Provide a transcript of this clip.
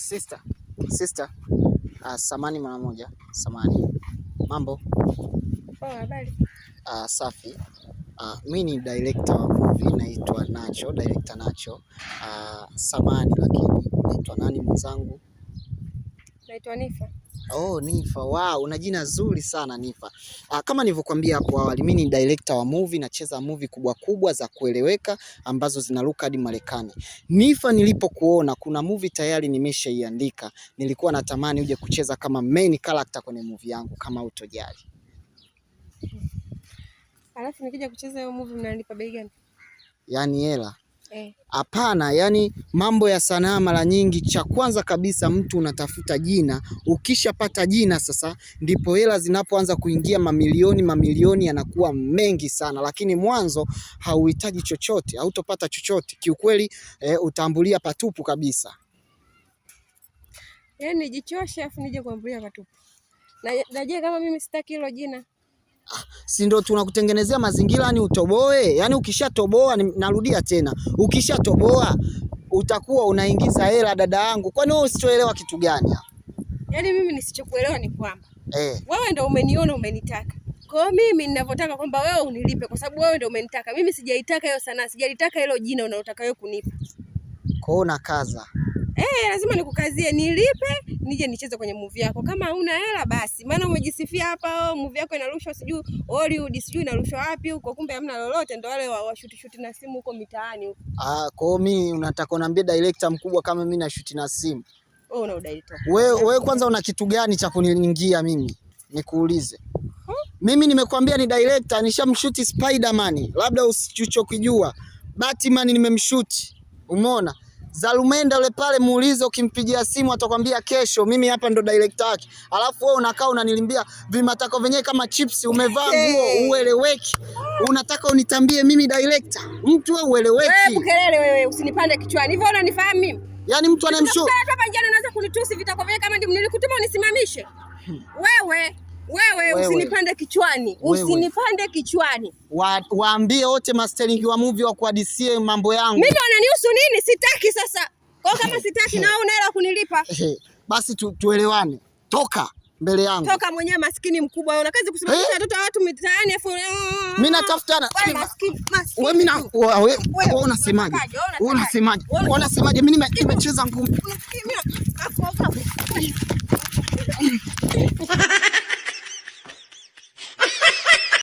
Sister, sister. Samahani mara moja. Samahani. Mambo? Poa, habari? Safi. Mi ni director wa movie naitwa Nacho, director Nacho. Samahani lakini unaitwa nani mwenzangu? Naitwa Nifa. Oh, Nifa. Wow, una jina zuri sana Nifa. Kama nilivyokuambia hapo awali, mimi ni director wa movie, nacheza movie kubwa kubwa za kueleweka ambazo zinaruka hadi Marekani. Nifa, nilipokuona kuna movie tayari nimeshaiandika. Nilikuwa natamani uje kucheza kama main character kwenye movie yangu kama utojali. Alafu nikija kucheza hiyo movie mnanipa bei gani? Yaani hela. Eh. Hapana, yani mambo ya sanaa mara nyingi, cha kwanza kabisa mtu unatafuta jina. Ukishapata jina sasa ndipo hela zinapoanza kuingia, mamilioni mamilioni yanakuwa mengi sana, lakini mwanzo hauhitaji chochote, hautopata chochote kiukweli. Utaambulia patupu kabisa. Yaani nijichoshe afu nije kuambulia patupu. Na je, kama mimi sitaki hilo jina? Si ndio tunakutengenezea mazingira yani utoboe? Yani ukishatoboa, narudia tena, ukishatoboa utakuwa unaingiza hela dada yangu. Kwani wewe usichoelewa kitu gani hapa? Yaani mimi nisichokuelewa ni kwamba wewe ndio umeniona umenitaka. Kwa hiyo mimi ninavyotaka kwamba wewe unilipe kwa sababu wewe ndio umenitaka. Mimi sijaitaka hiyo sanaa, sijalitaka hilo jina unalotaka wewe kunipa. Kwa hiyo unakaza. Lazima nikukazie, nilipe nije nicheze kwenye movie yako. Kama huna hela basi, maana umejisifia hapa, oh, movie yako inarushwa sijui Hollywood, sijui inarushwa wapi huko, kumbe hamna lolote, ndo wale wa shoot shoot na simu huko mitaani huko. Kwa hiyo mimi unataka uniambie director mkubwa kama mimi na shoot na simu? Wewe una udirector. Wewe kwanza una kitu gani cha kuniingia mimi? Nikuulize. Mimi nimekuambia ni director, nishamshoot Spider-Man, labda usichokijua. Batman nimemshoot. Umeona? Zalumenda yule pale muulize, ukimpigia simu atakwambia kesho, mimi hapa ndo director wake. Alafu wewe unakaa unanilimbia vimatako vyenyewe kama chips, umevaa nguo ueleweki. Unataka unitambie mimi director? Mtu wewe ueleweki. Wewe kelele wewe, usinipande kichwani. Hivyo unanifahamu mimi? Yaani mtu anayemshoot. Hapa njiani unaanza kunitusi vitako vyenyewe kama ndio nilikutuma unisimamishe. Wewe, wewe, Wewe. usinipande kichwani. Wewe. Usinipande kichwani. Waambie wote mastering wa movie wa kuhadisie mambo yangu. Mimi wananihusu nini? Sitaki sasa. Kwa hiyo kama sitaki na wewe una hela kunilipa. Basi tuelewane. Toka mbele yangu. Toka mwenyewe maskini mkubwa. Una kazi kusimamisha watoto wa watu mitaani afu Mimi natafutana. Wewe maskini, maskini. Wewe mimi na wewe, Wewe, wewe unasemaje? unatakaje? Wewe Wewe unasemaje? unatakaje? Wewe unasemaje? Mimi nimecheza ngumi. Unafikiri mimi na-